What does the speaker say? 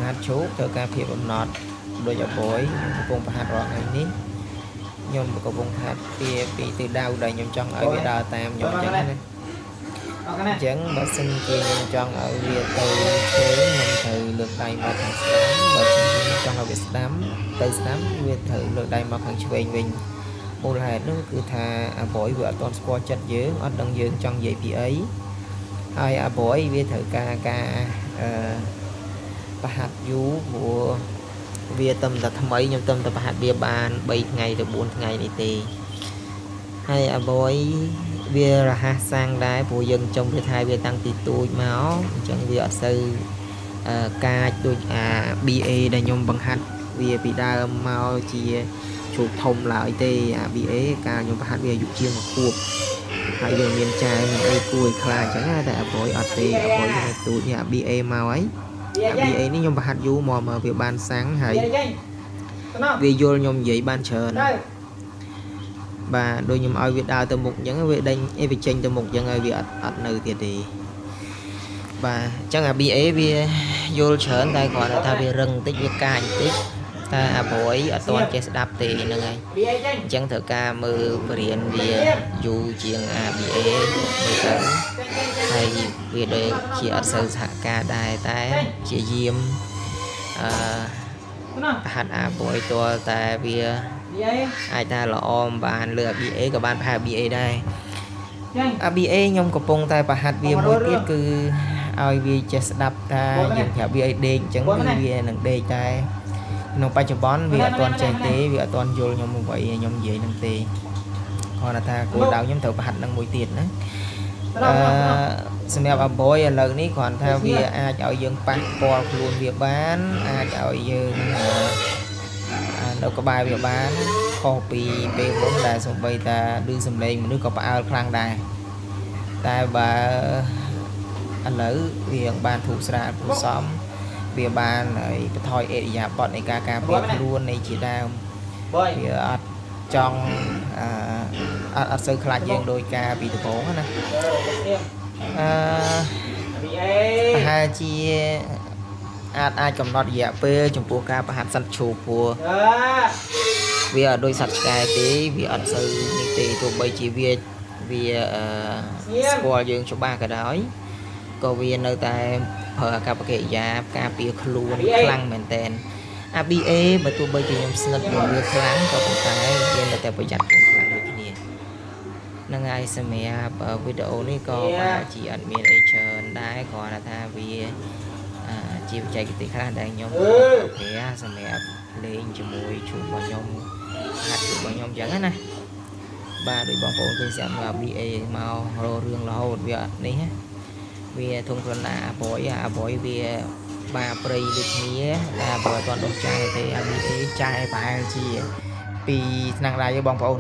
បង្ហាត់ឈូកត្រូវការភាពអំណត់ដូចអាបយខ្ញុំកំពុងប្រហាត់រាល់ថ្ងៃនេះខ្ញុំកំពុងហាត់វាពីទិសដៅដែលខ្ញុំចង់ឲ្យវាដើរតាមខ្ញុំអញ្ចឹងណា អរគុណណា អញ្ចឹងបើសិនជាខ្ញុំចង់ឲ្យវាទៅឆ្វេងខ្ញុំត្រូវលើកដៃមកខាងស្ដាំបើសិនជាខ្ញុំចង់ឲ្យវាស្ដាំទៅស្ដាំវាត្រូវលើកដៃមកខាងឆ្វេងវិញមូលហេតុនោះគឺថាអាបយវាអត់ទាន់ស្គាល់ចិត្តយើងអត់ដឹងយើងចង់និយាយពីអីហើយអាបយវាត្រូវការការអឺប្រហាត់យូរព្រោះវាទំតែថ្មីខ្ញុំទំតែប្រហាត់វាបាន3ថ្ងៃទៅ4ថ្ងៃនេះទេហើយអាបយវារហ័សសាំងដែរព្រោះយើងចំវាថែវាតាំងពីទូចមកអញ្ចឹងវាអត់សូវអឺកាចដូចអា BA ដែលខ្ញុំបង្ហាត់វាពីដើមមកជាជ្រូកធំឡើយទេអា BA កាលខ្ញុំបង្ហាត់វាអាយុជាង1ខួបហើយវាមានចែមានអីគួរឲ្យខ្លាចអញ្ចឹងណាតែអាបយអត់ទេអាបយវានៅទូចនេះអា BA មកហើយអា BA នេះខ្ញុំបង្ហាត់យូរមកមកវាបានសាំងហើយ ចេញចេញទៅណោះ វាយល់ខ្ញុំនិយាយបានច្រើន ទៅ បាទដូចខ្ញុំឲ្យវាដើរទៅមុខអញ្ចឹងវាដេញអីវាចេញទៅមុខអញ្ចឹងហើយវាអត់អត់នៅទៀតទេបាទអញ្ចឹងអា BA វាយល់ច្រើនតែគ្រាន់តែថាវារឹងបន្តិចវាកាចបន្តិចតែអាប្រួយអត់ទាន់ចេះស្ដាប់ទេហ្នឹងហើយ បៀចេញ អញ្ចឹងត្រូវការមើលបរៀនវាយូរជាងអា BA មើលទៅ ចេញចេញចេញ ហើយវាដូចជាអត់សូវសហការដែរតែជាយាមអឺ ទៅណោះ ប្រហាត់អាប្រួយទាល់តែវា បៀ អាចថាល្អមិនបានលើ BA ក៏បានប្រហែល BA ដែរ ចេញ ABA ខ្ញុំកំពុងតែប្រហាត់វាមួយទៀតគឺឲ្យវាចេះស្ដាប់ថាយើងប្រាប់វាឲ្យដេកអញ្ចឹងគឺវានឹងដេកតែក្នុងបច្ចុប្បន្នវាអត់ទាន់ចេះទេវាអត់ទាន់យល់ខ្ញុំអ្វីខ្ញុំនិយាយនឹងទេគ្រាន់តែថាគោលដៅខ្ញុំត្រូវប្រហាត់នឹងមួយទៀតណា ទៅណោះ អឺសម្រាប់អាបយឥឡូវនេះគ្រាន់ថាវាអាចឲ្យយើងប៉ះពាល់ខ្លួនវាបានអាចឲ្យយើងអឺនៅក្បែរវាបានខុសពីពេលមុនដែលសំបីតាឮសំឡេងមនុស្សក៏ផ្អើលខ្លាំងដែរតែបើឥឡូវវាបានធូរស្រាលព្រោះសមវាបានហើយបន្ថយអេរិយាបថនៃការការពារខ្លួននៃជាដើម បយ វាអត់ចង់អឺអត់អត់សូវខ្លាចយើងដោយការពីដំបូងណាអឺ បៀ ប្រហែលជាអាចអាចកំណត់រយៈពេលចំពោះការប្រហាត់សត្វឈូកព្រោះ អឺ វាអត់ដូចសត្វឆ្កែទេវាអត់សូវនេះទេទោះបីជាវាវាអឺស្គាល់យើងច្បាស់ក៏ដោយក៏វានៅតែប្រើអាកប្បកិរិយាការពារខ្លួនខ្លាំងមែនតែនអា BA បើទោះបីជាខ្ញុំស្និទ្ធនឹងវាខ្លាំងក៏ប៉ុន្តែវានៅតែប្រយ័ត្នខ្លួនខ្លាំងដូចគ្នាហ្នឹងហើយសម្រាប់វីដេអូនេះក៏ប្រហែលជាអត់មានអីច្រើនដែរគ្រាន់តែថាវាអឺជាបច្ចេកទេសខ្លះដែលខ្ញុំប្រើសម្រាប់លេងជាមួយជួបរបស់ខ្ញុំហាត់ជួបរបស់ខ្ញុំអញ្ចឹងណាបាទដូចបងប្អូនឃើញស្រាប់មក BA មករករឿងរហូតវាអត់នេះណាវាធំខ្លួនណាអាបយអាបយវាបាព្រៃដូចគ្នាតែអាបយអត់ទាន់ដុសចែទេអា BA ចែប្រហែលជាពីថ្នាក់ដៃទេបងប្អូន